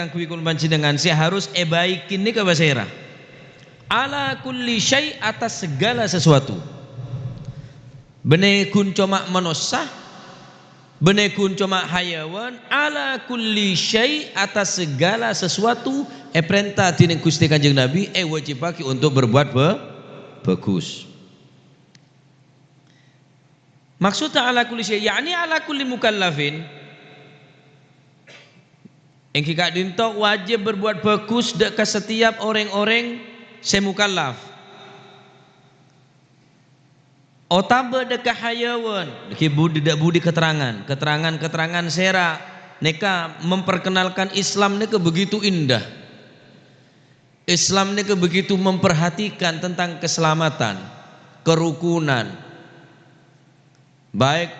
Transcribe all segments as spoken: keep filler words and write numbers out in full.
èkaangghuy kaulâ panjhennengngan sè harus èbâikè nèka pasèra? Ala kulli syai', atas segala sesuatu. Bânnè ghun coma manossa, bânnè ghun coma hayawan, ala kulli syai', atas segala sesuatu, èparènta dhinèng Ghustè Kanjeng Nabi, èwâjibhâghi untuk berbuat bhâ-, bhâghus. Maksudnya ala kulli syai', yakni ala kulli mukallafin. Èngghi ka'dhinto wajib berbuat bhâghus dâ' ka setiap orèng-orèng sè mukallaf. Otabâ dâ' ka hayawan, èngghi budi, dâ' budi keterangan. Keterangan-keterangan sèra nèka memperkenalkan Islam nèka begitu indah. Islam nèka begitu memperhatikan tentang keselamatan, kerukunan, baik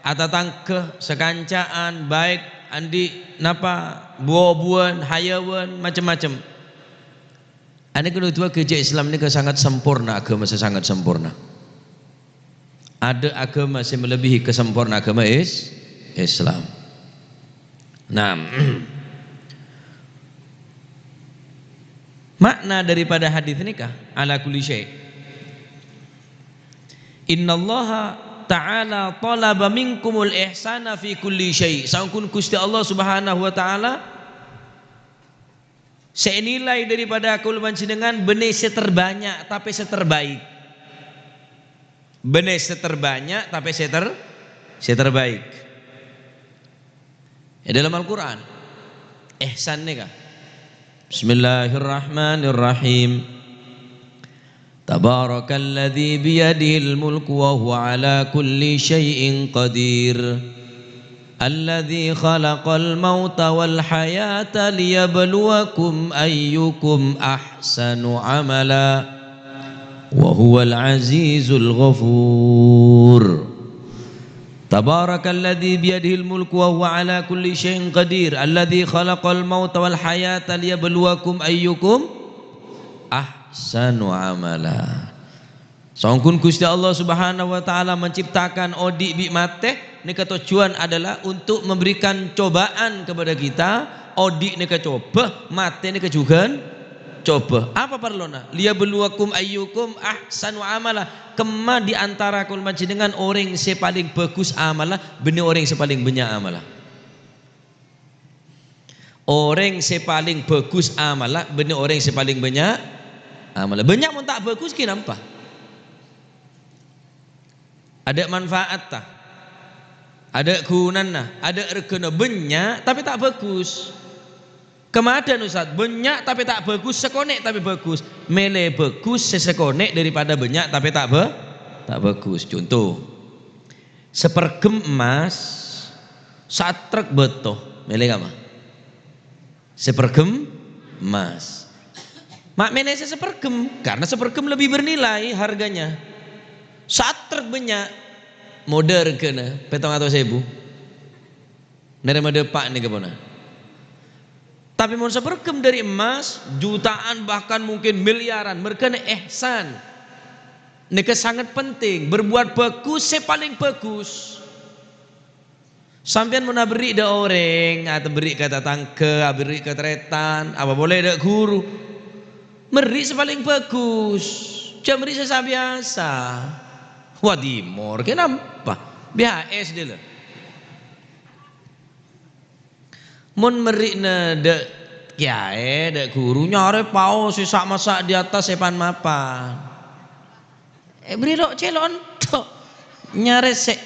atatangghâ, sakanca'an, baik andi' napa, bu-obuwân, hayawan, macem-macem. Anèka noduwâghi jhâ' Islam nèka sangat sempurna, aghâma sè sangat sempurna. Adâ' aghâma sè melebihi kasemporna aghâma Is-, Islam. Nah, makna daripada hadis nèka, ala kulli syai'. Innallaha ta'ala talaba minkumul ihsana fi kulli syai'. Saongghun Ghustè Allah Subhanahu wa Ta'ala sè ènilai daripada kaulâ panjhennengngan bânnè sè terbânnya', tapè sè terbaik. Bânnè sè terbânnya', tapè sè ter-, sè terbaik. È dâlem Al-Qur'an, ihsan nèka. Bismillahirrahmanirrahim. Tabarakalladzi biyadihil mulku wa huwa ala kulli syai'in qadir. Alladzi khalaqal mauta wal hayata liyabluwakum ayyukum ahsanu amala. Wa huwal azizul ghafur. Tabarakalladzi biyadihil mulku wa huwa ala kulli syai'in qadir. Alladzi khalaqal mauta wal hayata liyabluwakum ayyukum ahsanu amala. Saongghun Ghustè Allah Subhanahu wa Ta'ala menciptakan odi' bi' matè, nèka tojjhuwân adalah untuk memberikan cobaan kepada kita, odi' nèka coba, matè nèka jhughân coba. Apa parlona? Liyabluwakum ayyukum ahsanu amala. Kemma di antara kaulâ panjhennengngan orèng sè palèng bhâghus amalla, bânnè orèng sè palèng bânnya' amalla. Orèng sè palèng bhâghus amalla bânnè orèng sè palèng bânnya' amalla. Bânnya' mon ta' bhâghus ghi' napa? Adâ' manfaatta, adâ' ghunana, adâ' règhâna. Bânnya' tapè ta' bhâghus. Kamadhân, Ustaz, bânnya' tapè ta' bhâghus, sakonè' tapè bhâghus. Mèlè bhâghus sè sakonè' daripada bânnya' tapè ta' bhâ-, ta' bhâghus. Conto, saperghem emmas, satrek bâto. Mèlè ka'emma? Saperghem emmas. Ma' mèlè sè saperghem, karena saperghem lebih bernilai harganya. Satrek bânnya', modâ règhâna pèttong atos èbu. Narèma dâpa' nèka pona. Tapè mon saperghem dâri emmas, jutaan bahkan mungkin miliaran, merghâna ihsan. Nèka sangat penting, berbuat bhâghus sè palèng bhâghus. Sampèyan mon aberri' dâ' orèng, aberri' ka tatangghâ, aberri' ka tarètan, apa polè dâ' ghuru. Merri' sè palèng bhâghus, jhâ' merri' sè sa-biyasa. Wah, dimor, kenapa? B H S dâlâ. Mon merri'na dâ' kèyaè, dâ' ghuru, nyarè paos sè sa'-masa' di atas sè pan-mapan. Èberri' lo'-cèlo'en tok. Nyarè sè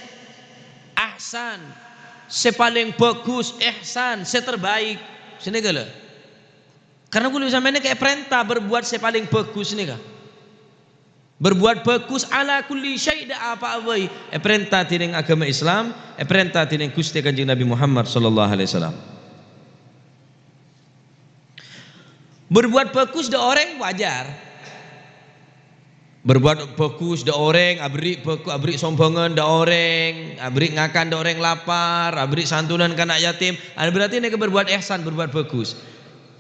ahsan, sè palèng bhâghus, ihsan, sè terbaik. Sè nèka lho. Karena kaulâ sampèyan nèka èparènta berbuat sè palèng bhâghus nèka. Berbuat bhâghus ala kulli syai', dâ' apa'a bhâi. Èparènta dhinèng aghâma Islam, èparènta dhinèng Ghustè Kanjeng Nabi Muhammad sallallahu alaihi wasallam. Berbuat bhâghus dâ' orèng wajar. Berbuat bhâghus dâ' orèng, aberri' bhâghu-, aberri' sombhângan dâ' orèng, aberri' ngakan dâ' orèng lapar, aberri' santunan ka na' yatim. Ah, berarti nèka berbuat ihsan, berbuat bhâghus.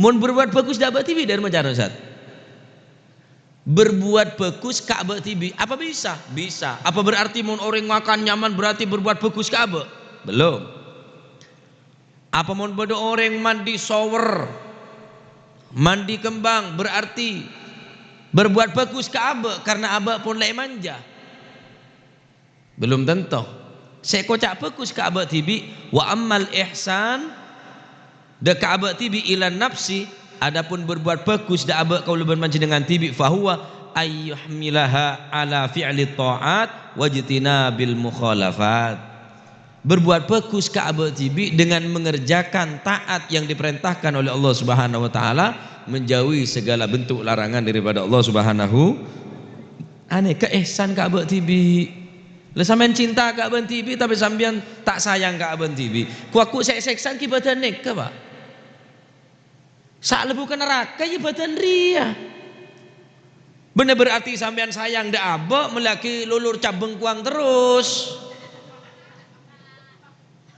Mon berbuat bhâghus dâ' abâ' dhibi' dâ' remma cara, Ustaz? Berbuat bhâghus ka abâ' dhibi'. Apa bisa? Bisa. Apa berarti mon orèng makan nyaman berarti berbuat bhâghus ka abâ'? Belum. Apa mon bâdâ orèng mandi shower, mandi kembang, berarti berbuat bagus ka abâ' karena abâ' pon la èmanja? Belum tentu. Sè èkoca' bagus ka abâ' dhibi', wa ammal ihsan, dâ' ka abâ' dhibi', ila nafsi, adapun berbuat bagus dâ' abâ' kaulâ bân panjhennengngan dhibi', fahuwa ayyuhmilaha ala fi'li ta'at wajtinabil mukhalafat. Berbuat bagus ka abâ' dhibi' dengan mengerjakan taat yang diperintahkan oleh Allah Subhanahu wa Ta'ala, menjauhi segala bentuk larangan daripada Allah Subhanahu. Anèka ihsan ka abâ' dhibi'. La sampèyan cinta ka abâ' dhibi', tapè sampèyan ta' sayang ka abâ' dhibi'. Ku-, ku sè èsèksa ghi' bâdân nèka, Pak. Sè lebbu ka naraka ya bâdân rèya. Bânnè berarti sampèyan sayang dâ' abâ', mellèaghi lolor cabengkuwang terros.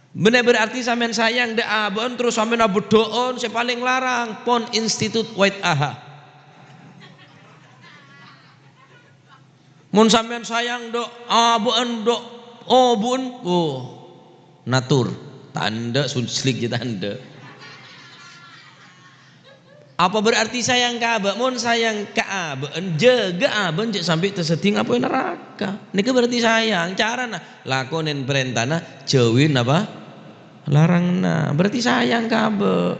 Bânnè berarti sampèyan sayang dâ' abâ'en terros sampèyan abhudhâ'ân sè palèng larang, pon institut wait aha. Mon sampèyan sayang dâ' abâ'en dâ' obu'en, oh, natur, ta' endâ', sunslik jâ ta' endâ'. Apa berarti sayang ka abâ'? Mon sayang ka abâ'en, jâgâ abâ'en jhâ' sampè' taseddhi ngapoy naraka. Nèka berarti sayang. Carana, lakonè parèntana, jhâuwi napa? Laranganna. Berarti sayang ka abâ'.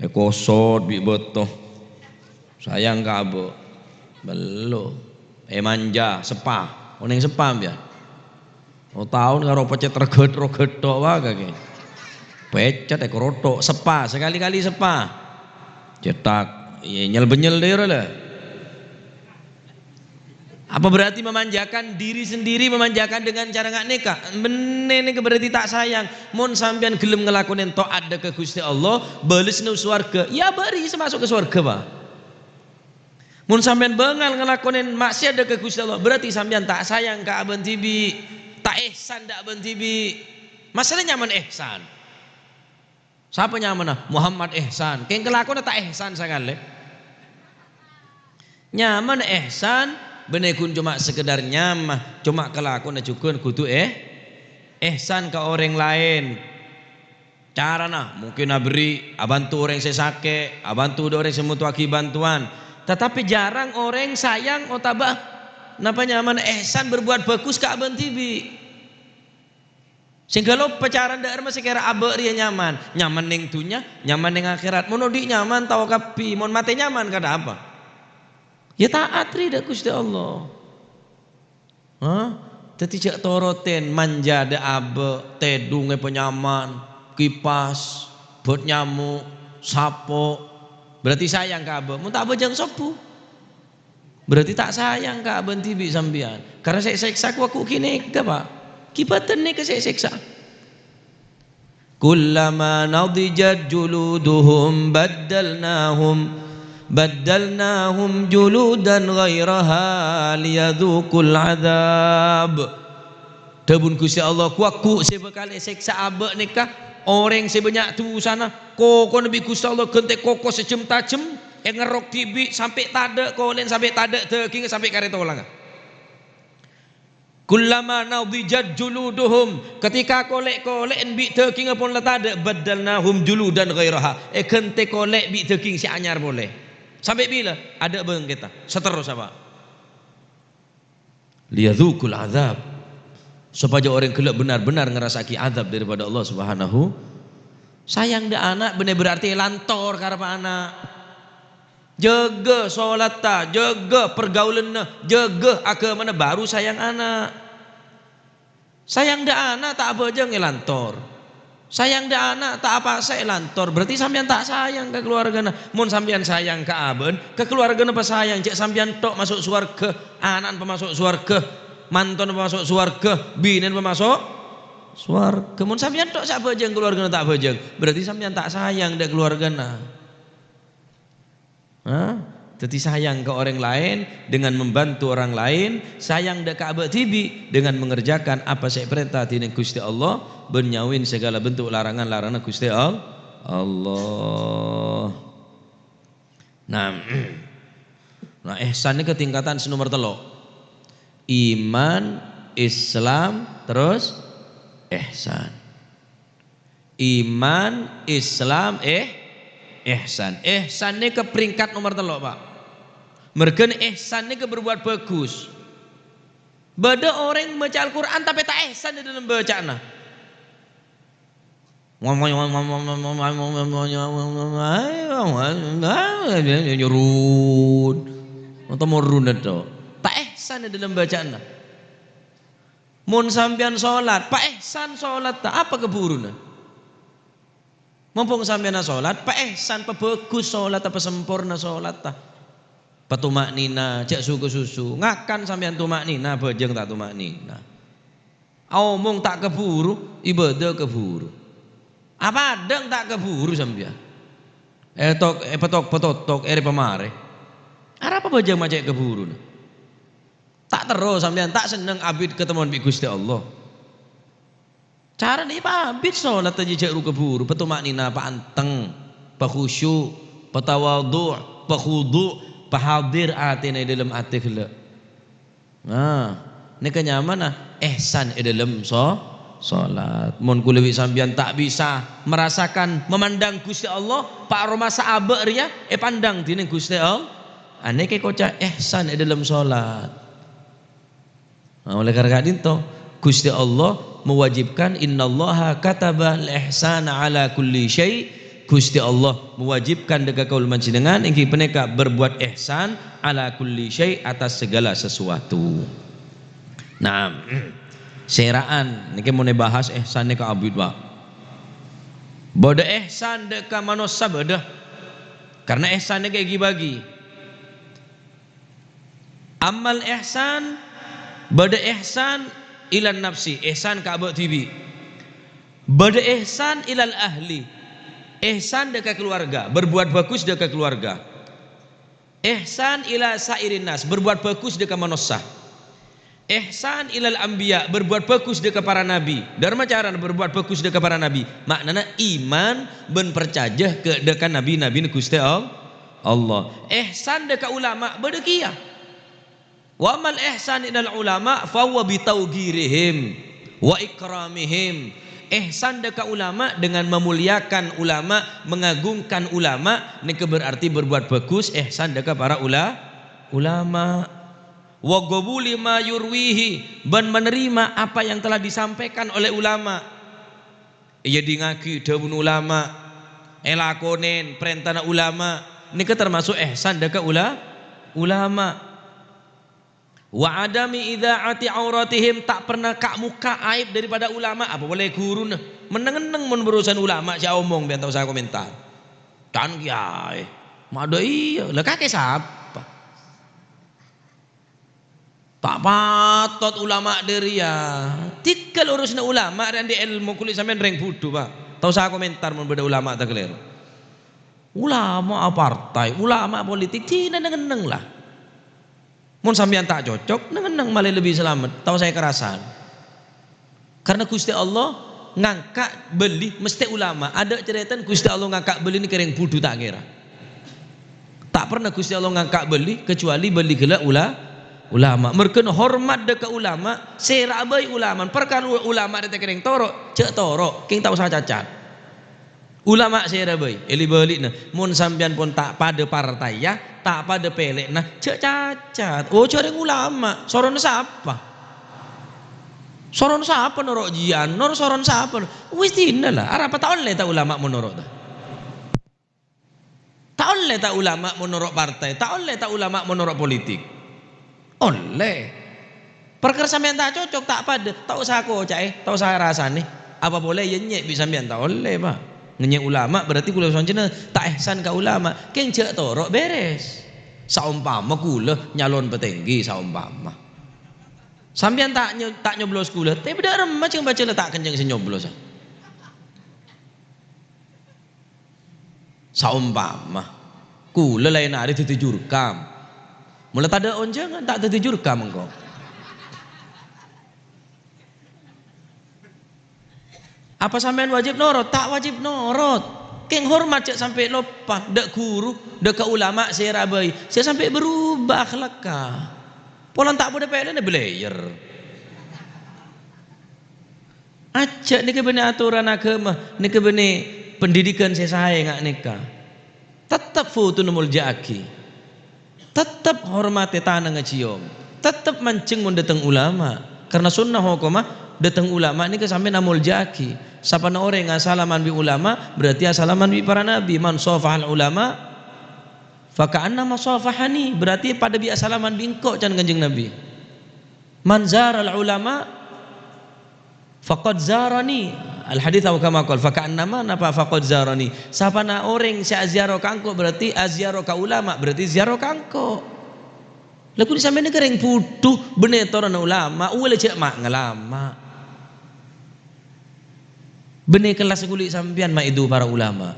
Èkosot bi' bâto. Sayang ka abâ'. Bello. Èmanja, seppa. Onèng seppa, sampèyan? Oh, taon karo pècèt reget-reget tok wae kake. Pècèt, èkorotho', seppa, sekali-kali seppa. Cetak, iya, nyel-benyel deh, ora, la. Apa berarti memanjakan diri sendiri, memanjakan dengan cara nga' nèka? Bânnè nèka berarti ta' sayang. Mon sampèyan ghellem ngalakonè taat dâ' ka Ghustè Allah, bâlesna sowarghâ. Ya, bâri' sè maso' ka sowarghâ, Pak. Mon sampèyan bângal ngalakonè ma'siyat dâ' ka Ghustè Allah, berarti sampèyan ta' sayang ka abâ'en dhibi', ta' èhsan dâ' abâ'en dhibi'. Masalah nyamana èhsan. Sapa nyamana? Muhammad Ihsan. Kèng kalakona ta' èhsan sakalè. Nyamana èhsan, bânnè ghun coma sekedar nyama, coma kalakona jhughân kodhu è-, èhsan ka orèng laèn. Carana mungkin aberri', abhânto orèng sè sakè', abhânto dâ' orèng sè mottowaghi bhântowan. Tatapè jhârâng orèng sayang otabâ napa nyamana èhsan berbuat bagus ka abâ'en dhibi'. Sèngghâ loppa carana dâ' remma sè kèra abâ' rèya nyaman. Nyaman neng dhunnya, nyaman neng akhèrat. Mon odi' nyaman, tao kabbhi. Mon matè nyaman, kadhâ' apa? Ya taat rè dâ' Ghustè Allah. Hah? Dhâddhi jhâ' torotèn, manja dâ' abâ', tèdung èpanyaman, kipas, bât nyamo', sapo'. Berarti sayang ka abâ'. Mon ta' abhâjâng sobbhu. Berarti ta' sayang ka abâ'en dhibi' sampèyan. Karna sè èsèksa ku-, ghu ghânèka, Pak. Ghi bhâdhân nèka sè èsèksa. "Kullama nadijat juluduhum baddalnahum, baddalnahum juludan ghairaha liyadzuqul adzab." Dhâbuna Ghustè Allah, "Ghu-, ghu sè bhâkal èsèksa abâ' nèka orèng sè bânnya' dhusana, kokona bi' Ghustè Allah ghântè koko sè jem-tajem, èngerrok dhibi' sampè' tadâ' kolè'na, sampè' tadâ' dhâgingnga, sampè' karè tolangnga." "Kullama nadijat juluduhum," ketika kolè'-kolè'na bi' dhâgingnga pon la tadâ', "baddalnahum juludan ghairaha," èghântè kolè' bi' dhâging sè anyar polè. Sampè' bilâ? Adâ' bângkètta. Saterrossa, Pak. "Liyadzuqul adzab," sopajâ orèng ghellâ' bhender-bhender ngarassa'aghi adzab daripada Allah Subhanahu. Sayang dâ' ana' bânnè berarti èlantor karebbhâ ana'. Jâgâ sholatta, jâgâ pergaulanna, jâgâ aghâmana, baru sayang ana'. Sayang dâ' ana' ta' abhâjâng èlantor. Sayang dâ' ana' ta' apaksa èlantor, berarti sampèyan ta' sayang ka kalowargana. Mon sampèyan sayang ka abâ'na, ka kalowargana pasayang, jhâ' sampèyan tok maso' sowarghâ, ana'na pamaso' sowarghâ, mantona pamaso' sowarghâ, binèna pamaso' sowarghâ. Mon sampèyan tok sè abhâjâng, kalowargana ta' abhâjâng, berarti sampèyan ta' sayang dâ' kalowargana. Hah? Dhâddhi sayang ka orèng laèn dengan membantu orang lain, sayang dâ' ka abâ' dhibi' dengan mengerjakan apa sè èparènta dhinèng Ghustè Allah, bân nyauwi segala bentuk larangan-laranganna Ghustè Al-, Allah. Nah, nah, ihsan nèka tingkatan sè nomer tello'. Iman, Islam, terros ihsan. Iman, Islam, eh, ihsan. Ihsan nèka peringkat nomer tello', Pak. Merghâna ihsan nèka berbuat bagus. Bâdâ orèng maca Al-Qur'an tapè ta' ihsan è dâlem bâca'anna. Nyerut. Atau morun to. Ta' ihsan è dâlem bâca'anna. Mon sampèyan sholat, pa' ihsan sholatta, apa kabhuruna? Mompong sampèyan sholat, pa' ihsan, pabhâghus sholatta, pasemporna sholatta. Patuma'nina, jhâ' su-kasusu. Ngakan sampèyan tuma'nina, abhâjâng ta' tuma'nina. Aomong ta' kabhuru, ibadah kabhuru. Apadhâng ta' kabhuru sampèyan. Ètok-, èpatok-, patotok, èrè pamarè. Arapa abhâjâng ma' cè' kabhuruna? Ta' terro sampèyan, ta' senneng abit katemmowan bi' Ghustè Allah. Carana èpabit sholatta jhâ' ru-kabhuru, patuma'nina, paanteng, pakhusyuk, patawadhu', pakhudhu', pahadir atèna è dâlem atè ghellâ'. Nah, nèka nyamana ihsan è dâlem so-, sholat. Mon kaulâ bi' sampèyan ta' bisa merasakan, memandang Ghustè Allah, pa' aromasa abâ' rèya èpandang dhinèng Ghustè Allah. Anèka èkoca' ihsan è dâlem sholat. Nah, oleh karena ka'dinto, Ghustè Allah mewajibkan, "Innallaha katabal ihsana ala kulli syai'." Ghustè Allah mewajibkan dâ' ka kaulâ panjhennengngan, èngghi panèka berbuat ihsan ala kulli syai', atas segala sesuatu. Nah, sèra'an, nèka mon èbahas ihsan nèka abit, Pak. Bâdâ ihsan dâ' ka manossa bâdâ. Karena ihsan nèka èghi-bâghi. Ammal ihsan, bâdâ ihsan ilan nafsi, ihsan ka abâ' dhibi'. Bâdâ ihsan ilal ahli, ihsan dâ' ka keluarga, berbuat bagus dâ' ka keluarga. Ihsan ila sa'irin nas, berbuat bagus dâ' ka manossa. Ihsan ilal anbiya, berbuat bagus dâ' ka para nabi. Dâ' remma carana berbuat bagus dâ' ka para nabi? Ma'nana iman bân parcajâ ka, dâ' ka nabi-nabina Ghustè All-, Allah. Ihsan dâ' ka ulama bâdâ kèya. Wa ammal ihsan ilal ulama fa huwa bi tauqirihim wa ikramihim. Ihsan dâ' ka ulama dengan memuliakan ulama, mengagungkan ulama, nèka berarti berbuat bagus, ihsan dâ' ka para ula-, ulama. Wa qabuli ma yurwihi, bân menerima apa yang telah disampaikan oleh ulama. Èyadingngaghi dhâbuna ulama, èlakonè parèntana ulama, nèka termasuk ihsan dâ' ka ula-, ulama. Wa adami idza'ati auratihim, ta' pernah ka'-mokka' aib daripada ulama, apa polè ghuruna. Neng-enneng mon bârusan ulama sè aomong, bân ta' osa komentar. Kan kèyaè. Madâ iyâ, la kakè sapa? Ta' patot ulama dâriyâ. Tèghâl urusanna ulama rè andi' èlmo, kulâ sampèyan rèng budhu, Pak. Ta' osa komentar mon bâdâ ulama ta' kalèro. Ulama partai, ulama politik, dinah neng-enneng la. Mon sampèyan ta' cocok, neng-enneng malè lebbi salamet, ta' osa èkarasan. Karena Ghustè Allah ngangka' bâli mestè ulama. Adâ' carètana Ghustè Allah ngangka' bâli nèka rèng budhu ta' kèra. Ta' pernah Ghustè Allah ngangka' bâli, kecuali bâli ghellâ' ula-, ulama. Merghâna hormat dâ' ka ulama, sèra'a bhâi ulama. Parkara u-, ulama rè ta' kèrèng toro', jhâ' toro', kèng ta' osa cacat. Ulama sèra'a bhâi, è li-bâli'na, mon sampèyan pon ta' padâ partaiya, ta' padâ pèlè'na, jhâ' cacat. Oh, jhâ' rèng ulama, sorona sapa? Sorona sapa noro' jiyâ? Noro' sorona sapa? Wis dinah la, arapa ta' ollè ta' ulama mon noro' ta? Ta' ollè ta' ulama mon noro' partai? Ta' ollè ta' ulama mon noro' politik? Ollè. Parkara sampèyan ta' cocok, ta' padâ, ta' osa koca'è, ta' osa rasanè. Apa polè iyâ nyè' bi' sampèyan ta' ollè, Pak. Ngenyè' ulama berarti kulâ sakonjhâna ta' ihsan ka ulama. Kèng jhâ' toro' bèrès. Saompama kulâ nyalon patèngghi, saompama. Sampèyan ta' nyo-, ta' nyoblos kulâ, tapè dâ' remma jhâng bâjâ la ta' kencèng sè nyoblos. Saompama kulâ laèn arè dhâddhi jurkam. Mola tadâ' onjhângan, ta' dhâddhi jurkam engko'. Apa sampèyan wajib norot? Ta' wajib norot. Kèng hormat jhâ' sampè' loppa. Dâ' ghuru, dâ' ka ulama sèra'a bhâi. Sè sampè' berubah akhlakka. Polana ta' padâ pèlèna bâlâjâr. Ajâ' nèka bânnè atoran aghâma, nèka bânnè pendidikan sè saè nga' nèka. Tettep fotona molja'aghi. Tettep hormatè tanangnga cèyom. Tettep manjeng mon dâteng ulama. Karna sonnah hokomma dâteng ulama nèka sampèyan amolja'aghi. Sapana orèng asalaman bi' ulama, berarti asalaman bi' para nabi. "Man shafahal ulama, faka'annama shafahani." Berarti padâ bi' asalaman bi' engko', can Kanjeng Nabi. "Man zaral ulama, faqad zarani." Al hadits aw kama qal, "Faka'annama napa faqad zarani." Sapana orèng sè aziarah ka engko' berarti aziarah ka ulama, berarti ziarah ka engko'. Lha kulâ sampèyan nèka rèng bhudhu, bânnè toronanna ulama, uwâ la jâ' ma' ngalama. Bânnè kellas kulâ sampèyan ma' èdu para ulama.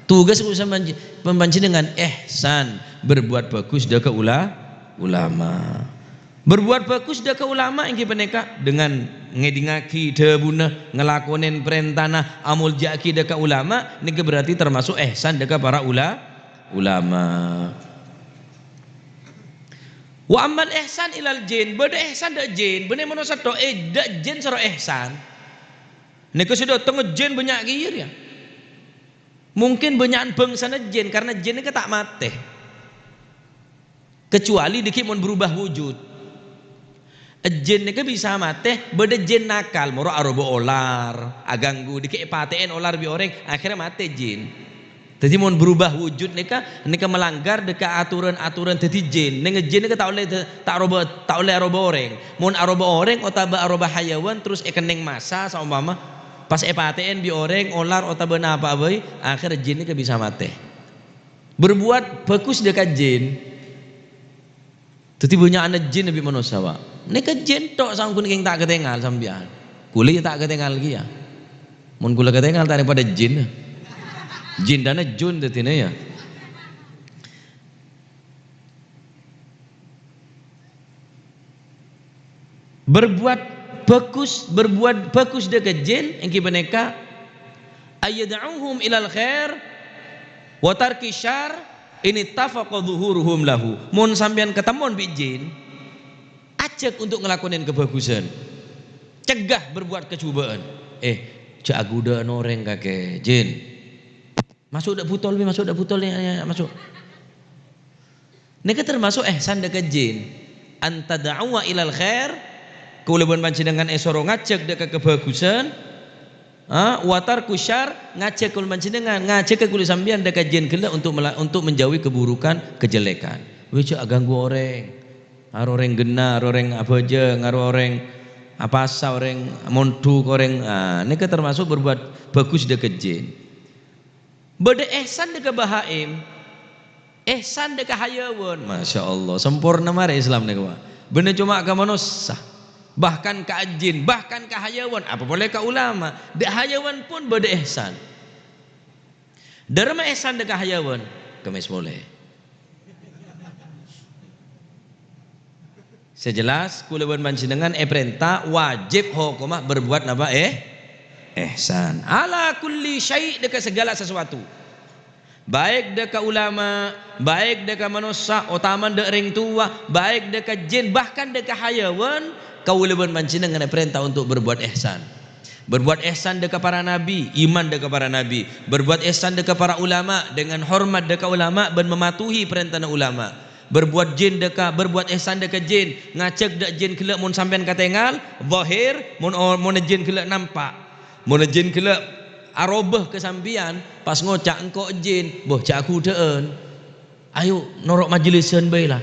Tugas kulâ sampèyan, panjhennengngan ihsan, berbuat bagus dâ' ka ula-, ulama. Berbuat bagus dâ' ka ulama èngghi panèka dengan ngèdingngaghi dhâbuna, ngalakonè parèntana, amolja'aghi dâ' ka ulama, nèka berarti termasuk ihsan dâ' ka para ula-, ulama. Wa ammal ihsan ilal jin, bâdâ ihsan dâ' jin, bânnè manossa tok, eh, dâ' jin soro ihsan. Nèka sè dâtengnga jin bânnya' kèya rèya. Mungkin bânnya'an bângsana jin, karna jin nèka ta' matè. Kecuali dhiggi' mon berubah wujud. Jin nèka bisa matè, bâdâ jin nakal, moro aroba olar, aganggu, dhiggi' èpatè'è olar bi' orèng, akhirnya matè jin. Dhâddhi mon berubah wujud nèka, nèka melanggar dâ' ka aturan-aturan dhâddhi jin. Nèng jin nèka ta' ollè, ta' roba, ta' ollè aroba orèng. Mon aroba orèng otabâ aroba hayawan terus èkennèng massa saompama, pas èpatè'è bi' orèng, olar otabâ napa'a bhâi, akhir jin nèka bisa matè. Berbuat bagus dâ' ka jin. Dhâddhi bânnya'anna jin bi' manossa, Pak. Nèka jin tok saongghuna kèng ta' katèngal sampèyan. Kulâ ya ta' katèngal kèya. Mon kulâ katèngal ta' rèng padâ jin. Jin dâna jun dhâddhina ya. Berbuat bagus, berbuat bagus dâ' ka jin èngghi panèka ayyad'uhum ilal khair wa tarki syarr in ittafaqa dhuhuruhum lahu. Mon sampèyan katemmon bi' jin, ajhâk untuk ngalakonè kabhâghusân. Cegah berbuat kajhubâ'ân. Eh, jhâ' aghudhâ'ân orèng kakè, jin. Maso' dâ' butol, bi, maso' dâ' butol, ya, ya, maso'. Nèka termasuk ihsan dâ' ka jin. An tad'uwa ilal khair, kaulâ bân panjhennengngan èsoro ngajhâk dâ' ka kabhâghusân, ha, wa tarku syarr, ngajhâk kaulâ panjhennengngan, ngajhâk kaulâ sampèyan dâ' ka jin ghellâ' untuk mela-, untuk menjauhi keburukan, kejelekan. Wè, jhâ' aghânggu orèng. Aro orèng ghenna, aro orèng abhâjâng, aro orèng apasa, orèng mondhuk, orèng, ah, nèka termasuk berbuat bagus dâ' ka jin. Bâdâ ihsan dâ' ka bahaim, ihsan dâ' ka hayawan. Masya Allah, samporna marè Islam nèko, Pak. Bânnè coma ka manossa, bahkan ka jin, bahkan ka hayawan, apa polè ka ulama. Dâ' hayawan pon bâdâ ihsan. Dâremma ihsan dâ' ka hayawan? Kemmès polè. Sè jelas, kaulâ bân panjhennengngan èparènta wajib hokomma berbuat napa? Eh, ihsan. Ala kulli syai', dâ' ka segala sesuatu. Baik dâ' ka ulama, baik dâ' ka manossa, otamana dâ' rèng towa, baik dâ' ka jin, bahkan dâ' ka hayawan, kaulâ bân panjhennengngan èparènta untuk berbuat ihsan. Berbuat ihsan dâ' ka para nabi, iman dâ' ka para nabi. Berbuat ihsan dâ' ka para ulama, dengan hormat dâ' ka ulama bân mematuhi parèntana ulama. Berbuat jin dâ' ka, berbuat ihsan dâ' ka jin, ngajhâk dâ' jin ghellâ' mon sampèyan katèngal, zahir, mon o-, mon jin ghellâ' nampa'. Mon jin ghellâ' aroba ka sampèyan, pas ngoca', "Engko' jin," bâh, jhâ' aghudhâ'ân. Ayo, noro' majelisan bhâi la.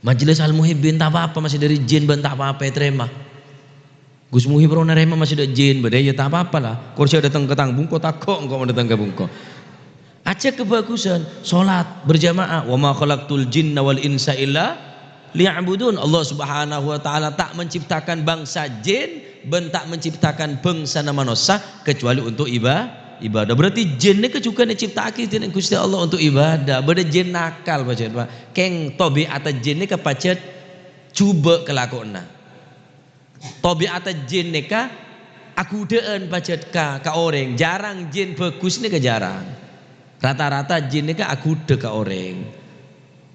Majelis Al-Muhibbin ta' pa-apa, masih dâri jin bân ta' pa-apa ètarèma. Gus Muhib ro narèma masih dâ' jin, bâdâ ya ta' pa-apa la. Kor jhâ' dâteng ka tang bungko, tako' engko' mon dâteng ka bungko. Ajhâk kabhâghusân, sholat berjamaah, "Wa ma khalaqtul jinna wal insa illa liya'budun." Allah Subhanahu wa Ta'ala ta' menciptakan bangsa jin bân ta' menciptakan bângsana manossa kecuali untuk iba-, ibadah. Berarti jin nèka jhughân ècipta'aghi dèning Ghustè Allah untuk ibadah. Bâdâ jin nakal, pajhât, Pak. Kèng, tabi'atta jin nèka pajhât jhubâ' kalakowanna. Tabi'atta jin nèka aghudhâ'ân pajhât ka, ka orèng. Jhârâng jin bhâghus nèka jhârâng. Rata-rata jin nèka aghudhâ ka orèng.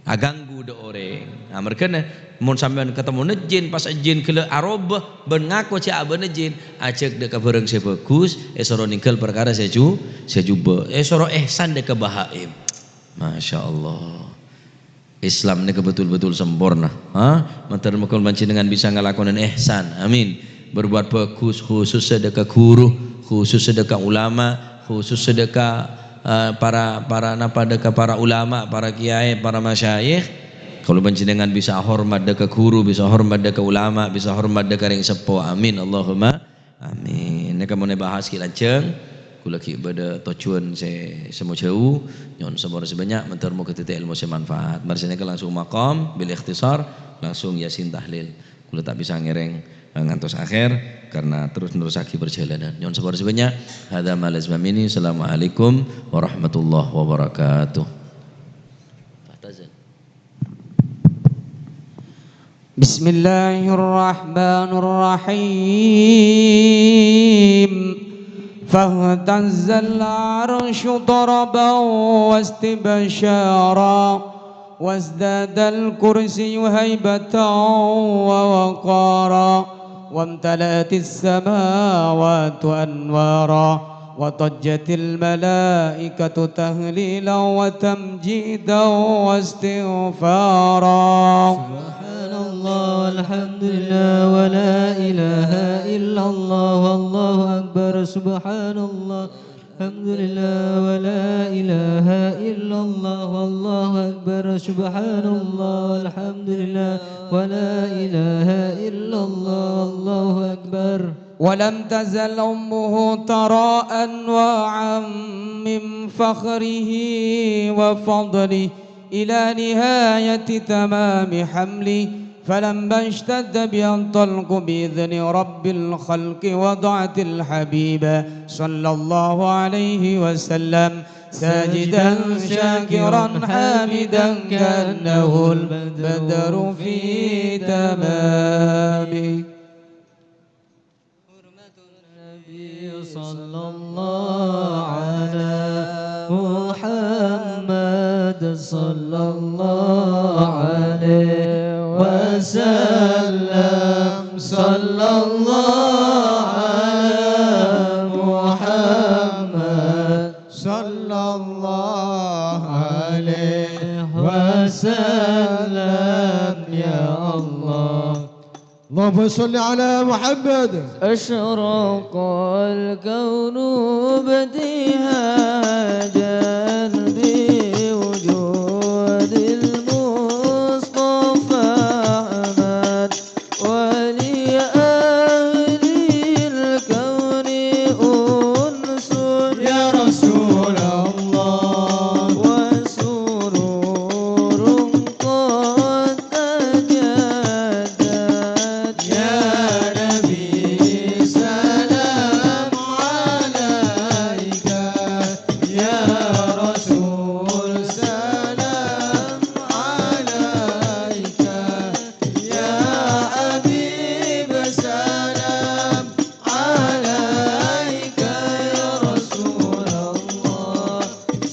Aganggu dâ' orèng. Nah, marghâna, mon sampèyan katemmo jin, pas jin ghellâ' aroba bân ngako jhâ' abâ'na jin, ajhâk dâ' ka bhârâng sè bhâghus, èsoro nèngghâl parkara sè ju-, sè jhubâ'. Èsoro èhsan dâ' ka bahaim. Masya Allah. Islam nèka betul-betul sempurna. Ha? Mandhâr moghâ panjhennengngan bisa ngalakonè èhsan. Amin. Berbuat bagus, khusus sè dâ' ka ghuru, khusus sè dâ' ka ulama, khusus sè dâ' ka, eh, para, para napa dâ' ka para ulama, para kiai, para masyayikh. Kaulâ panjhennengngan bisa hormat dâ' ka ghuru, bisa hormat dâ' ka ulama, bisa hormat dâ' ka rèng seppo. Amin. Allahumma amin. Nèka mon èbahas ghi' lanjhâng, kaulâ ghi' bâdâ tojjhuwân sè semmo jhâu, nyo'on sapora sè bânnya', mandhâr moghâ dhâddhi èlmo sè manfaat. Marè sanèka langsung maqam, bil ikhtisar, langsung Yasin tahlil. Kaulâ ta' bisa ngèrèng, eh, ngantos akhèr karena terus nerrossaghi parjhâlânan. Nyo'on sapora sè bânnya'. Hadza ma lazima minni. Assalamualaikum warahmatullahi wabarakatuh. بسم الله الرحمن الرحيم. فاهتز العرش طربا واستبشارا، وازداد الكرسي هيبة ووقارا، وامتلأت السماوات أنوارا، وضجت الملائكة تهليلا وتمجيدا واستغفارا. سبحان الله والحمد لله ولا إله إلا الله والله أكبر. سبحان الله. الحمد لله ولا إله إلا الله والله أكبر. سبحان الله والحمد لله ولا إله إلا الله والله أكبر. ولم تزل أمه ترى أنواعا من فخره وفضله إلى نهاية تمام حمله، فلما اشتد بها الطلق بإذن رب الخلق وضعت الحبيب صلى الله عليه وسلم ساجدا شاكرا حامدا كأنه البدر في تمامه. حرمة النبي صلى الله على محمد صلى الله عليه وسلم، صلى الله على محمد صلى الله عليه وسلم. يا الله. اللهم صل على محمد. أشرق الكون ابتهاجا بوجود المصطفى أحمد، ولأهل الكون أنس يا رسول الله. وسرور قد تجدد. يا نبي سلام عليك، يا رسول سلام عليك، يا حبيب سلام عليك يا رسول الله،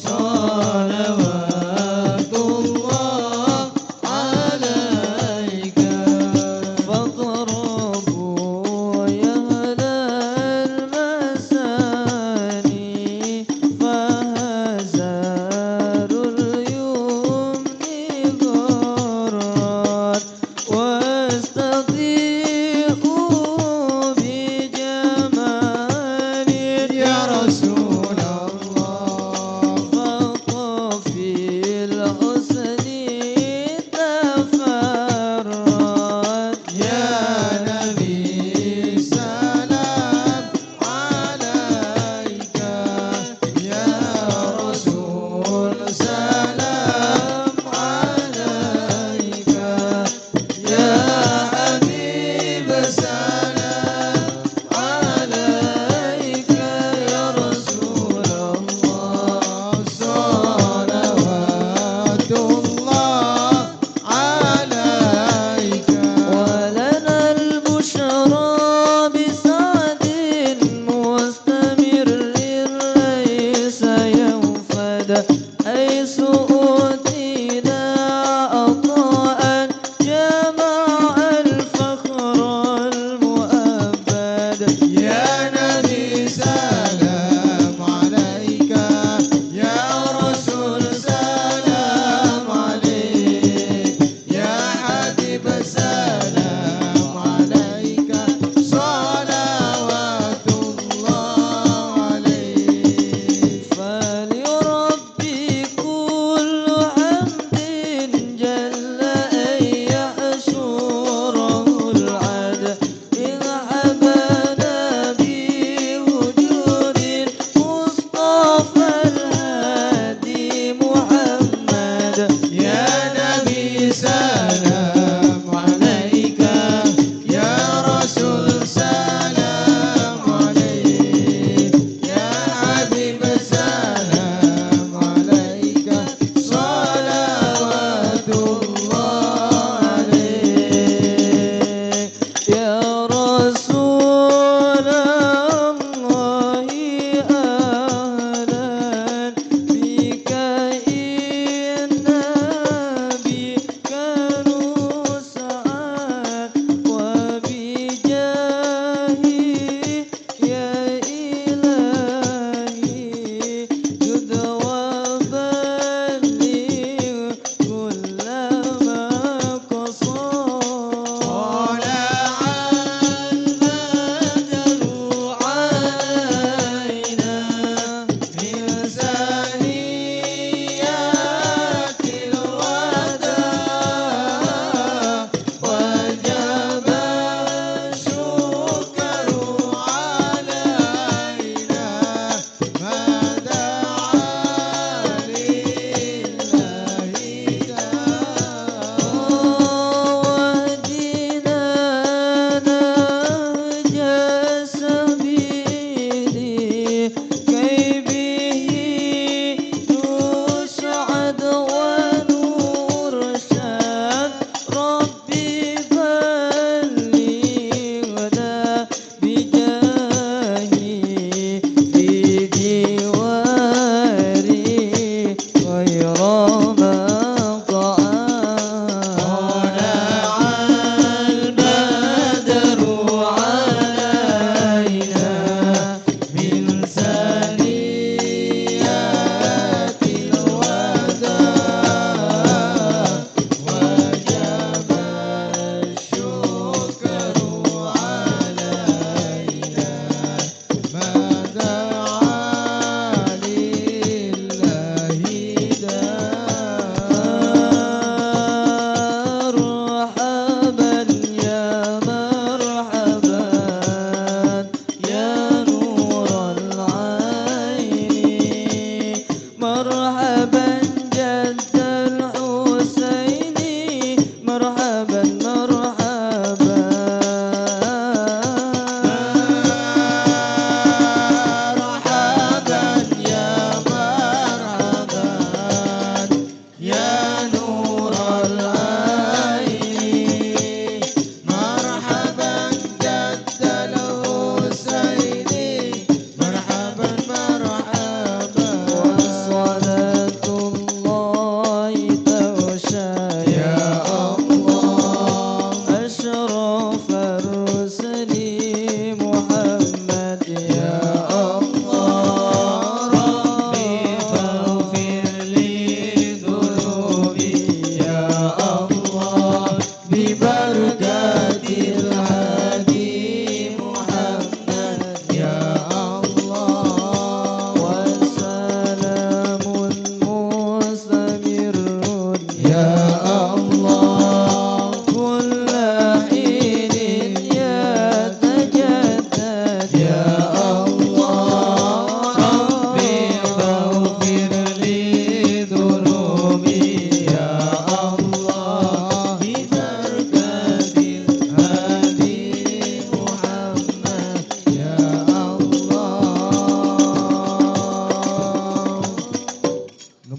صلوات الله عليك. فاقربوا يا أهل المساني، فهزار اليمن غرات، واستضيئوا بجمال يا رسول الله. فطف الحسن تفرد يا نبي سلام عليك، يا رسول سلام عليك، يا حبيب سلام عليك، يا رسول الله صلوات الله عليك. ولنا البشرى بسعد مستمر ليس ينفد، حيث أوتينا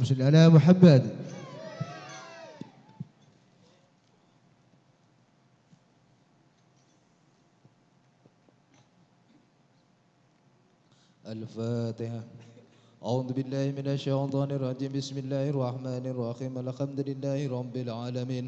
صل على محمد. الفاتحة. أعوذ بالله من الشيطان الرجيم. بسم الله الرحمن الرحيم. الحمد لله رب العالمين.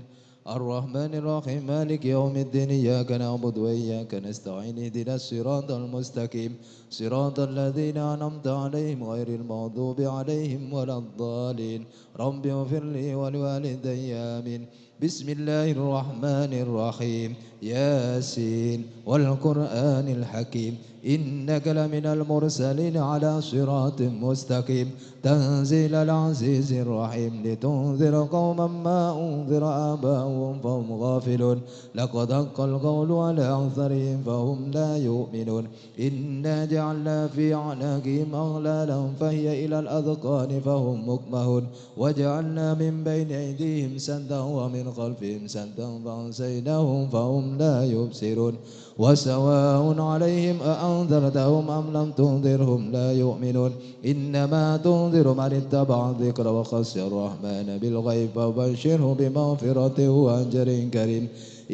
الرحمن الرحيم. مالك يوم الدين. إياك نعبد وإياك نستعين. اهدنا الصراط المستقيم. صراط الذين أنعمت عليهم غير المغضوب عليهم ولا الضالين. رب اغفر لي ولوالدي. آمين. بسم الله الرحمن الرحيم. ياسين والقرآن الحكيم. إنك لمن المرسلين على صراط مستقيم. تنزيل العزيز الرحيم. لتنذر قوما ما أنذر آباؤهم فهم غافلون. لقد حق القول على أكثرهم فهم لا يؤمنون. إنا جعلنا في أعناقهم أغلالا فهي إلى الأذقان فهم مقمحون. وجعلنا من بين أيديهم سدا ومن خلفهم سدا فأغشيناهم فهم لا يبصرون. وسواء عليهم أأنذرتهم أم لم تنذرهم لا يؤمنون. إنما تنذر من اتبع الذكر وخشي الرحمن بالغيب فبشره بمغفرة وأجر كريم.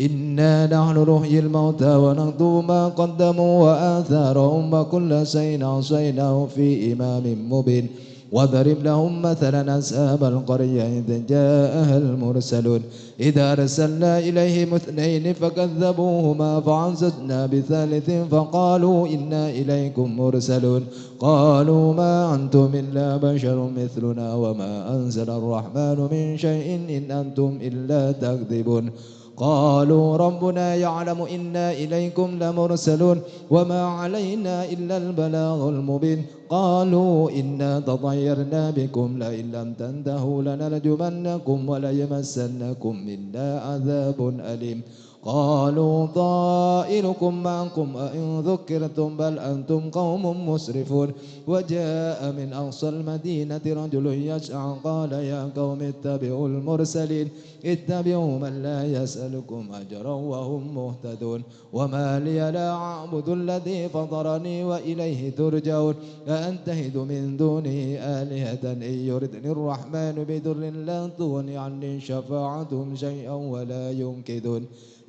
إنا نحن نحيي الموتى ونكتب ما قدموا وآثارهم وكل شيء أحصيناه في إمام مبين. واضرب لهم مثلا أصحاب القرية إذ جاءها المرسلون. إذ أرسلنا إليهم اثنين فكذبوهما فعززنا بثالث فقالوا إنا إليكم مرسلون. قالوا ما أنتم إلا بشر مثلنا وما أنزل الرحمن من شيء إن أنتم إلا تكذبون. قالوا ربنا يعلم إنا إليكم لمرسلون وما علينا إلا البلاغ المبين. قالوا إنا تطيرنا بكم لئن لم تنتهوا لنرجمنكم وليمسنكم منا عذاب أليم. قالوا طائركم معكم أئن ذكرتم بل أنتم قوم مسرفون. وجاء من أقصى المدينة رجل يسعى قال يا قوم اتبعوا المرسلين. اتبعوا من لا يسألكم أجرا وهم مهتدون. وما لي لا أعبد الذي فطرني وإليه ترجعون. أأتخذ من دونه آلهة إن يردني الرحمن بضر لا تغن عني شفاعتهم شيئا ولا ينقذون.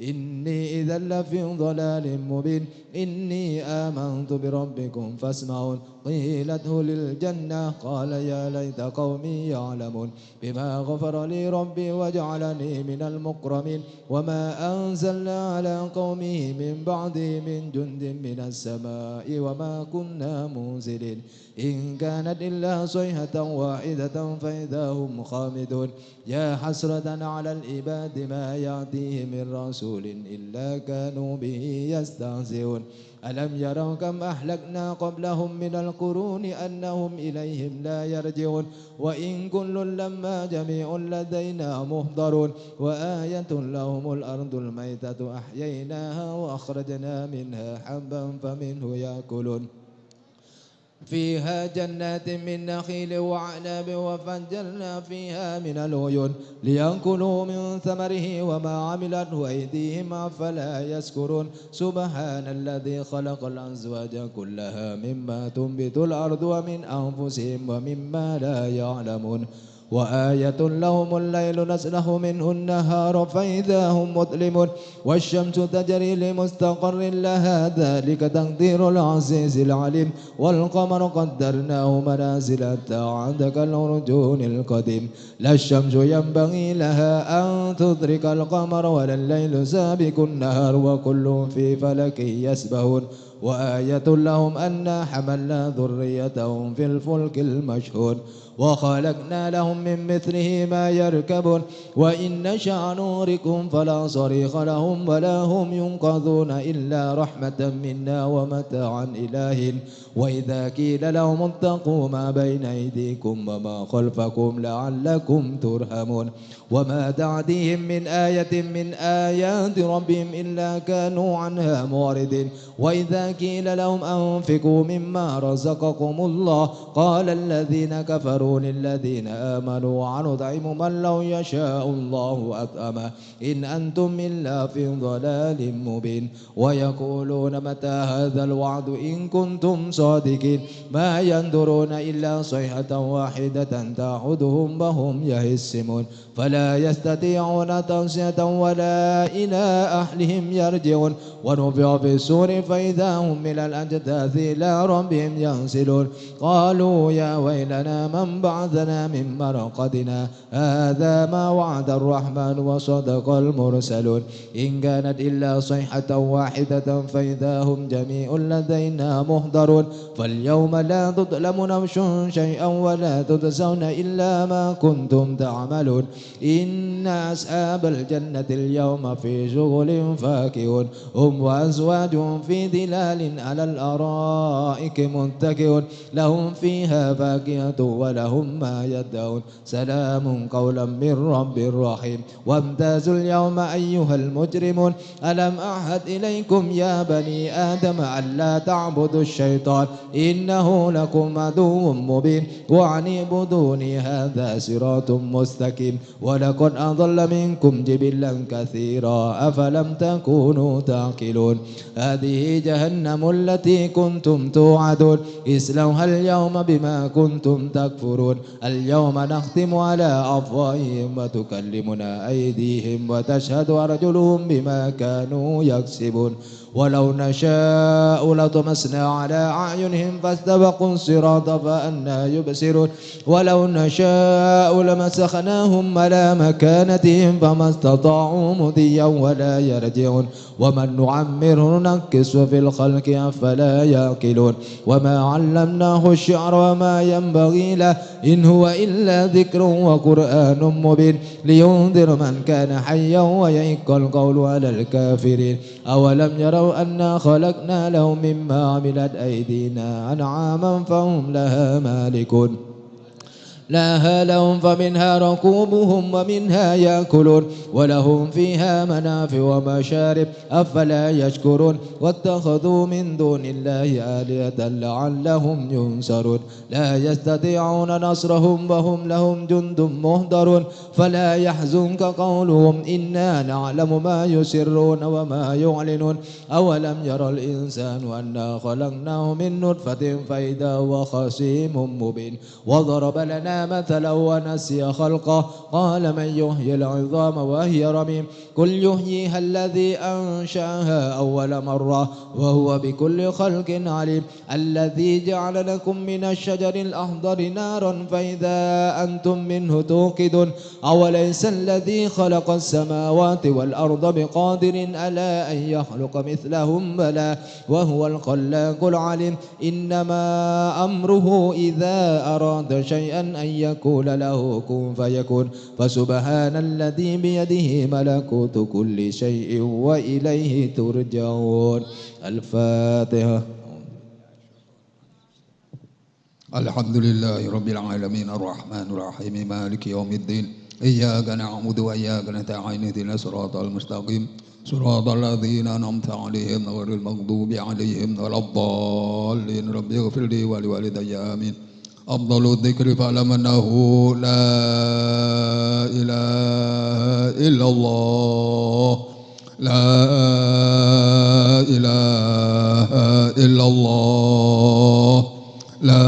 إني إذا لفي ضلال مبين. إني آمنت بربكم فاسمعون. قيل ادخل الجنة. قال يا ليت قومي يعلمون. بما غفر لي ربي وجعلني من المكرمين. وما أنزلنا على قومه من بعده من جند من السماء وما كنا منزلين. إن كانت إلا صيحة واحدة فإذا هم خامدون. يا حسرة على العباد ما يأتيهم من رسول إلا كانوا به يستهزئون. ألم يروا كم أهلكنا قبلهم من القرون أنهم إليهم لا يرجعون. وإن كل لما جميع لدينا محضرون. وآية لهم الأرض الميتة أحييناها وأخرجنا منها حبا فمنه يأكلون. فيها جنات من نخيل وأعناب وفجرنا فيها من العيون ليأكلوا من ثمره وما عملته أيديهم أفلا يشكرون. سبحان الذي خلق الأزواج كلها مما تنبت الأرض ومن أنفسهم ومما لا يعلمون. وآية لهم الليل نسلخ منه النهار فإذا هم مظلمون. والشمس تجري لمستقر لها ذلك تقدير العزيز العليم. والقمر قدرناه منازل حتى عاد كالعرجون القديم. لا الشمس ينبغي لها أن تدرك القمر ولا الليل سابق النهار وكل في فلك يسبحون. وآية لهم أنا حملنا ذريتهم في الفلك المشحون. وخلقنا لهم من مثله ما يركبون. وإن نشأ نغرقهم فلا صريخ لهم ولا هم ينقذون إلا رحمة منا ومتاعا إلى حين. وإذا قيل لهم اتقوا ما بين أيديكم وما خلفكم لعلكم ترحمون. وما تأتيهم من آية من آيات ربهم إلا كانوا عنها معرضين. وإذا قيل لهم أنفقوا مما رزقكم الله قال الذين كفروا الذين آمنوا أنطعم من لو يشاء الله أطعمه إن أنتم إلا في ضلال مبين. ويقولون متى هذا الوعد إن كنتم صادقين. ما ينظرون إلا صيحة واحدة تأخذهم وهم يخصمون. فلا يستطيعون توصية ولا إلى أهلهم يرجعون. ونفخ في الصور فإذا هم من الأجداث إلى ربهم ينسلون. قالوا يا ويلنا من بعثنا من مرقدنا هذا ما وعد الرحمن وصدق المرسلون. إن كانت إلا صيحة واحدة فإذا هم جميع لدينا محضرون. فاليوم لا تظلم نفس شيئا ولا تجزون إلا ما كنتم تعملون. إن أصحاب الجنة اليوم في شغل فاكهون. هم وأزواجهم في ظلال على الأرائك متكئون. لهم فيها فاكهة ولهم ما يدعون. سلام قولا من رب رحيم. وامتازوا اليوم أيها المجرمون. ألم أعهد إليكم يا بني آدم ألا تعبدوا الشيطان إنه لكم عدو مبين وأن اعبدوني هذا صراط مستقيم. ولقد أضل منكم جبلا كثيرا أفلم تكونوا تعقلون. هذه جهنم التي كنتم توعدون اصلوها اليوم بما كنتم تكفرون. اليوم نختم على أفواههم وتكلمنا أيديهم وتشهد أرجلهم بما كانوا يكسبون. ولو نشاء لطمسنا على أعينهم فاستبقوا الصراط فأنى يبصرون. ولو نشاء لمسخناهم على مكانتهم فما استطاعوا مضيا ولا يرجعون. ومن نعمره ننكسه في الخلق أفلا يعقلون. وما علمناه الشعر وما ينبغي له إن هو إلا ذكر وقرآن مبين لينذر من كان حيا ويحق القول على الكافرين. أولم يروا أنا خلقنا لهم مما عملت أيدينا أنعاما فهم لها مالكون. لها لهم فمنها ركوبهم ومنها يأكلون ولهم فيها منافع ومشارب أفلا يشكرون. واتخذوا من دون الله آلهة لعلهم ينصرون. لا يستطيعون نصرهم وهم لهم جند محضرون. فلا يحزنك قولهم إنا نعلم ما يسرون وما يعلنون. أولم ير الإنسان أنا خلقناه من نطفة فإذا هو خصيم مبين. وضرب لنا مثلا ونسي خلقه قال من يحيي العظام وهي رميم. قل يحييها الذي أنشأها أول مرة وهو بكل خلق عليم. الذي جعل لكم من الشجر الأخضر نارا فإذا أنتم منه توقدون. أوليس الذي خلق السماوات والأرض بقادر على أن يخلق مثلهم؟ بلى وهو الخلاق العليم. إنما أمره إذا أراد شيئا أن يقول له كن فيكون. فسبحان الذي بيده ملكوت كل شيء وإليه ترجعون. الفاتحة. الحمد لله رب العالمين، الرحمن الرحيم، مالك يوم الدين، إياك نعبد وإياك نستعين، اهدنا الصراط المستقيم، صراط الذين أنعمت عليهم غير المغضوب عليهم ولا الضالين. رب اغفر لي ولوالدي، آمين. أفضل الذكر فاعلم أنه لا إله إلا الله. لا إله إلا الله. لا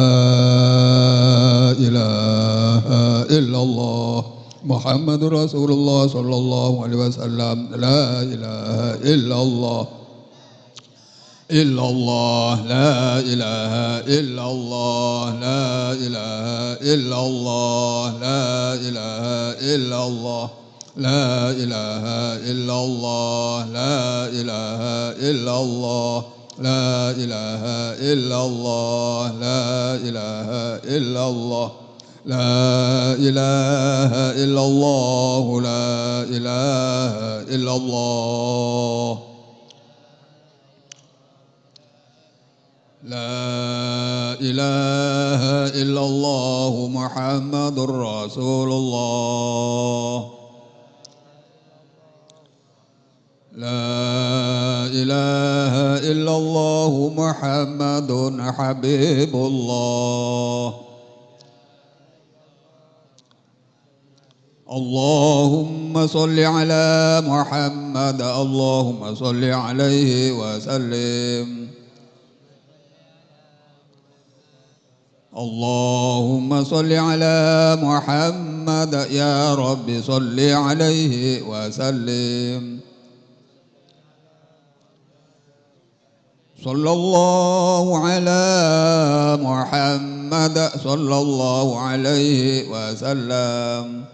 إله إلا الله. محمد رسول الله صلى الله عليه وسلم. لا إله إلا الله. إلا الله، لا إله إلا الله، لا إله إلا الله، لا إله إلا الله، لا إله إلا الله، لا إله إلا الله، لا إله إلا الله، لا إله إلا الله، لا إله إلا الله، لا إله إلا الله. لا إله إلا الله محمد رسول الله. لا إله إلا الله محمد حبيب الله. اللهم صل على محمد، اللهم صل عليه وسلم. اللهم صل على محمد، يا رب صل عليه وسلم. صلى الله على محمد، صلى الله عليه وسلم.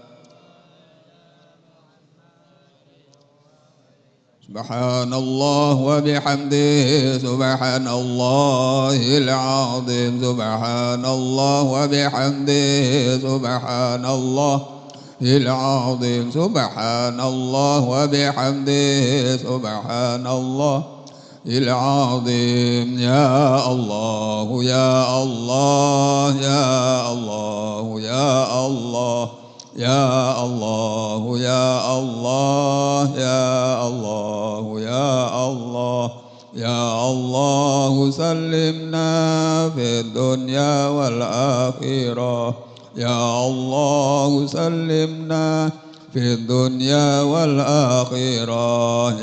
سبحان الله وبحمده، سبحان الله العظيم، سبحان الله وبحمده، سبحان الله العظيم، سبحان الله وبحمده، سبحان الله العظيم. يا الله، يا الله، يا الله، يا الله. يا الله، يا الله، يا الله، يا الله، يا الله، سلمنا في الدنيا والآخرة. يا الله، سلمنا في الدنيا والآخرة.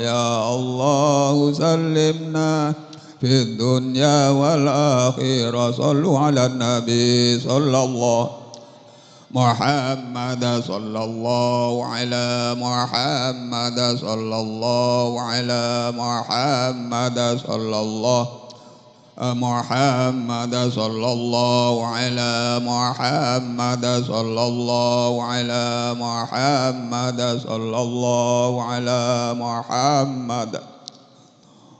يا الله، سلمنا في الدنيا والآخرة. صلوا على النبي صلى الله محمد، صلى الله على محمد، صلى الله على محمد، صلى الله، محمد، صلى الله على محمد، صلى الله على محمد، صلى الله على محمد.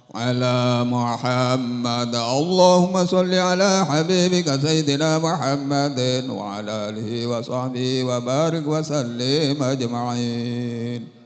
على محمد. اللهم صل على حبيبك سيدنا محمد وعلى آله وصحبه وبارك وسلم أجمعين.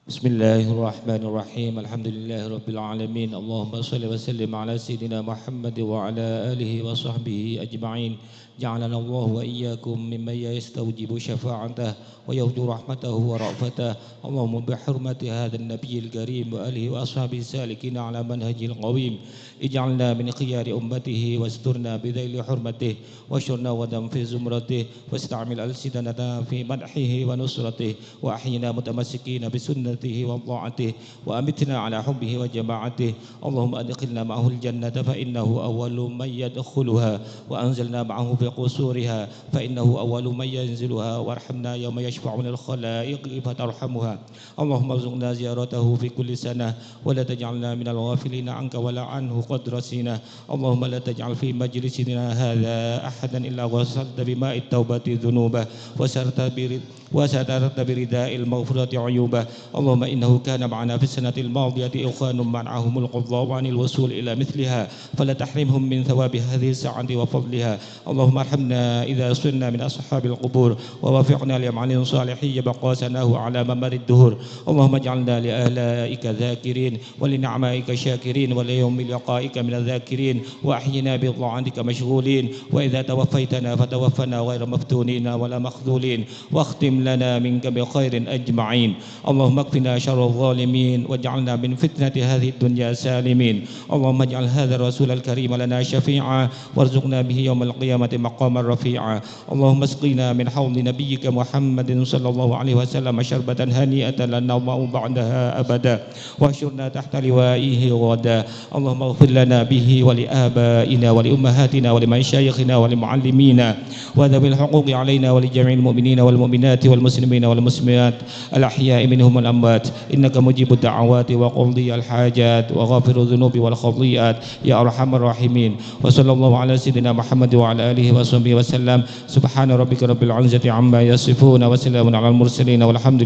بسم الله الرحمن الرحيم. الحمد لله رب العالمين. اللهم صل وسلم على سيدنا محمد وعلى آله وصحبه أجمعين. جعلنا الله وإياكم ممن يستوجب شفاعته ويرجو رحمته ورأفته. اللهم بحرمة هذا النبي الكريم وآله وأصحابه السالكين على منهجه القويم، اجعلنا من خيار أمته واسترنا بذيل حرمته واحشرنا غدا في زمرته واستعمل ألسنتنا في مدحه ونصرته وأحينا متمسكين بسنته وطاعته، وأمتنا على حبه وجماعته. اللهم أدخلنا معه الجنة، فإنه أول من يدخلها، وأنزلنا معه في قصورها، فإنه أول من ينزلها، وارحمنا يوم يشفع الخلائق فترحمها. اللهم ارزقنا زيارته في كل سنة، ولا تجعلنا من الغافلين عنك ولا عنه قد رسينا. اللهم لا تجعل في مجلسنا هذا أحدا إلا غسلت بماء التوبة ذنوبه، وسترت بر-، وسترت برداء المغفرة عيوبه. اللهم إنه كان معنا في السنة الماضية إخوان منعهم القضاء عن الوصول إلى مثلها، فلا تحرمهم من ثواب هذه الساعة وفضلها. اللهم ارحمنا إذا صرنا من أصحاب القبور، ووفقنا لعمل صالح يبقى أثره على ممر الدهور. اللهم اجعلنا لآلائك ذاكرين، ولنعمائك شاكرين، وليوم لقائك من الذاكرين، وأحينا بطاعتك مشغولين، وإذا توفيتنا فتوفنا غير مفتونين ولا مخذولين، واختم لنا منك بخير أجمعين. اللهم اكفنا شر الظالمين، واجعلنا من فتنة هذه الدنيا سالمين. اللهم اجعل هذا الرسول الكريم لنا شفيعا، وارزقنا به يوم القيامة مقاما رفيعا. اللهم اسقنا من حوض نبيك محمد صلى الله عليه وسلم شربة هنيئة لا نظمأ بعدها أبدا، واحشرنا تحت لوائه غدا. اللهم اغفر لنا به ولآبائنا ولأمهاتنا ولمشايخنا ولمعلمينا وذوي الحقوق علينا ولجميع المؤمنين والمؤمنات والمسلمين والمسلمات الأحياء منهم والأموات، إنك مجيب الدعوات وقاضي الحاجات وغافر الذنوب والخطيئات يا أرحم الراحمين. وصلى الله على سيدنا محمد وعلى آله وصحبه وسلم. سبحان ربك رب العزة عما يصفون، وسلام على المرسلين، والحمد